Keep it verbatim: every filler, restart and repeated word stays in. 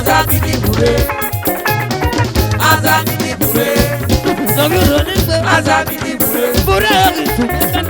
Aza gidi bure. Aza gidi bure. Sọghe ro ni gbe. Aza gidi bure. Bure o ghi tu.